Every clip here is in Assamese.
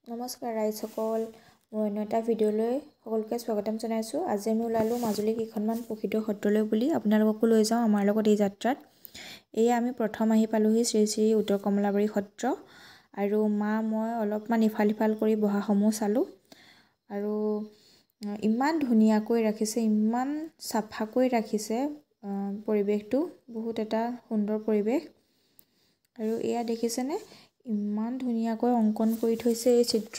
নমস্কাৰ ৰাইজসকল, মোৰ অন্য এটা ভিডিঅ'লৈ সকলোকে স্বাগতম জনাইছোঁ। আজি আমি ওলালোঁ মাজুলী কেইখনমান প্ৰসিদ্ধ সত্ৰলৈ বুলি। আপোনালোককো লৈ যাওঁ আমাৰ লগত এই যাত্ৰাত। এয়া আমি প্ৰথম আহি পালোহি শ্ৰী শ্ৰী উত্তৰ কমলাবাৰী সত্ৰ। আৰু মা মই অলপমান ইফাল সিফাল কৰি বহাসমূহ চালোঁ। আৰু ইমান ধুনীয়াকৈ ৰাখিছে, ইমান চাফাকৈ ৰাখিছে পৰিৱেশটো, বহুত এটা সুন্দৰ পৰিৱেশ। আৰু এয়া দেখিছেনে, ইমান ধুনীয়াকৈ অংকন কৰি থৈছে এই চিত্ৰ।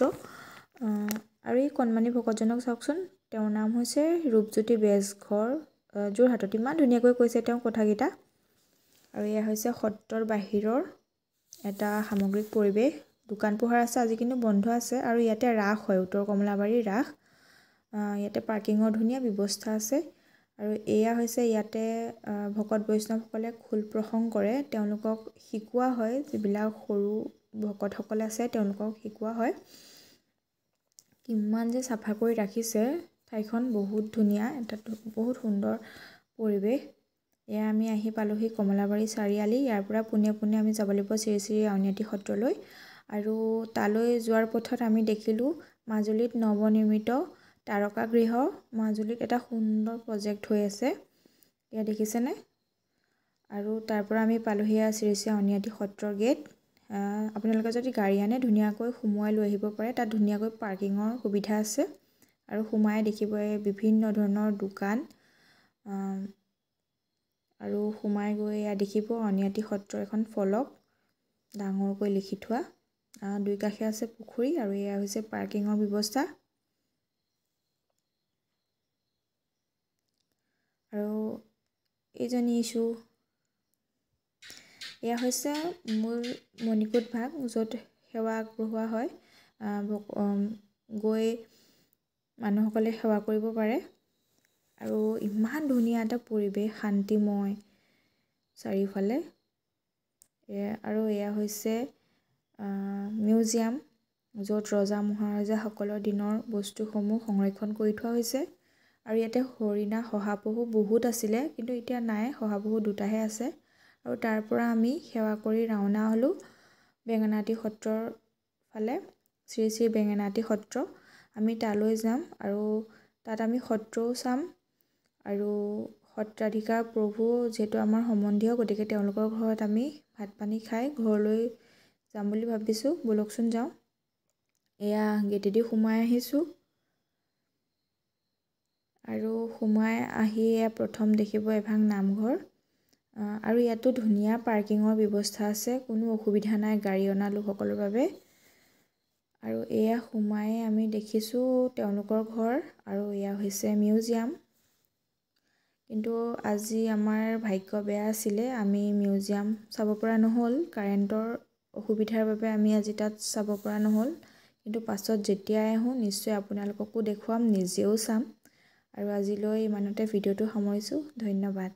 আৰু এই কণমানি ভকতজনক চাওকচোন, তেওঁৰ নাম হৈছে ৰূপজ্যোতি বেজঘৰ, যোৰহাটত। ইমান ধুনীয়াকৈ কৈছে তেওঁ কথাকেইটা। আৰু এয়া হৈছে সত্ৰৰ বাহিৰৰ এটা সামগ্ৰিক পৰিৱেশ। দোকান পোহাৰ আছে, আজি কিন্তু বন্ধ আছে। আৰু ইয়াতে ৰাস হয়, উত্তৰ কমলাবাৰীৰ ৰাস। ইয়াতে পাৰ্কিঙৰ ধুনীয়া ব্যৱস্থা আছে। আৰু এয়া হৈছে ইয়াতে ভকত বৈষ্ণৱসকলে খোল প্ৰসংগ কৰে, তেওঁলোকক শিকোৱা হয়। যিবিলাক সৰু ভকতসকল আছে তেওঁলোকক শিকোৱা হয়। কিমান যে চাফা কৰি ৰাখিছে ঠাইখন, বহুত ধুনীয়া এটা বহুত সুন্দৰ পৰিৱেশ। এয়া আমি আহি পালোহি কমলাবাৰী চাৰিআলি। ইয়াৰ পৰা পোনে পোনে আমি যাব লাগিব শ্ৰী শ্ৰী আউনীআটী সত্ৰলৈ। আৰু তালৈ যোৱাৰ পথত আমি দেখিলোঁ মাজুলীত নৱনিৰ্মিত তাৰকাগৃহ। মাজুলীত এটা সুন্দৰ প্ৰজেক্ট হৈ আছে, এয়া দেখিছেনে। আৰু তাৰ পৰা আমি পালোহি শ্ৰী শ্ৰী আউনীআটী সত্ৰৰ গেট। আপোনালোকে যদি গাড়ী আনে ধুনীয়াকৈ সোমোৱাই লৈ আহিব পাৰে, তাত ধুনীয়াকৈ পাৰ্কিঙৰ সুবিধা আছে। আৰু সোমাই দেখিবই বিভিন্ন ধৰণৰ দোকান। আৰু সোমাই গৈ এয়া দেখিব আউনীআটী সত্ৰৰ এখন ফলক ডাঙৰকৈ লিখি থোৱা। দুই কাষে আছে পুখুৰী। আৰু এয়া হৈছে পাৰ্কিঙৰ ব্যৱস্থা। আৰু এইজনী ইছু, এয়া হৈছে মূল মণিকূট ভাগ, য'ত সেৱা আগবঢ়োৱা হয়। গৈ মানুহসকলে সেৱা কৰিব পাৰে। আৰু ইমান ধুনীয়া এটা পৰিৱেশ, শান্তিময় চাৰিওফালে। আৰু এয়া হৈছে মিউজিয়াম, য'ত ৰজা মহাৰজাসকলৰ দিনৰ বস্তুসমূহ সংৰক্ষণ কৰি থোৱা হৈছে। আৰু ইয়াতে হৰিণা শহাপহু বহুত আছিলে, কিন্তু এতিয়া নাই, শহাপহু দুটাহে আছে। আৰু তাৰ পৰা আমি সেৱা কৰি ৰাওনা হ'লোঁ বেঙেনাআটী সত্ৰৰ ফালে, শ্ৰী শ্ৰী বেঙেনাআটী সত্ৰ। আমি তালৈ যাম আৰু তাত আমি সত্ৰও চাম। আৰু সত্ৰাধিকাৰ প্ৰভু যিহেতু আমাৰ সম্বন্ধীয়, গতিকে তেওঁলোকৰ ঘৰত আমি ভাত পানী খাই ঘৰলৈ যাম বুলি ভাবিছোঁ। ব'লকচোন যাওঁ। এয়া গেটেদি সোমাই আহিছোঁ। আৰু সোমাই আহি এয়া প্ৰথম দেখিব এভাগ নামঘৰ। আৰু ইয়াতো ধুনীয়া পাৰ্কিঙৰ ব্যৱস্থা আছে, কোনো অসুবিধা নাই গাড়ী অনা লোকসকলৰ বাবে। আৰু এয়া সোমাই আমি দেখিছোঁ তেওঁলোকৰ ঘৰ। আৰু এয়া হৈছে মিউজিয়াম। কিন্তু আজি আমাৰ ভাগ্য বেয়া আছিলে, আমি মিউজিয়াম চাব পৰা নহ'ল। কাৰেণ্টৰ অসুবিধাৰ বাবে আমি আজি তাত চাব পৰা নহ'ল। কিন্তু পাছত যেতিয়াই আহোঁ নিশ্চয় আপোনালোককো দেখুৱাম, নিজেও চাম। আৰু আজিলৈ ইমানতে ভিডিঅ'টো সামৰিছোঁ। ধন্যবাদ।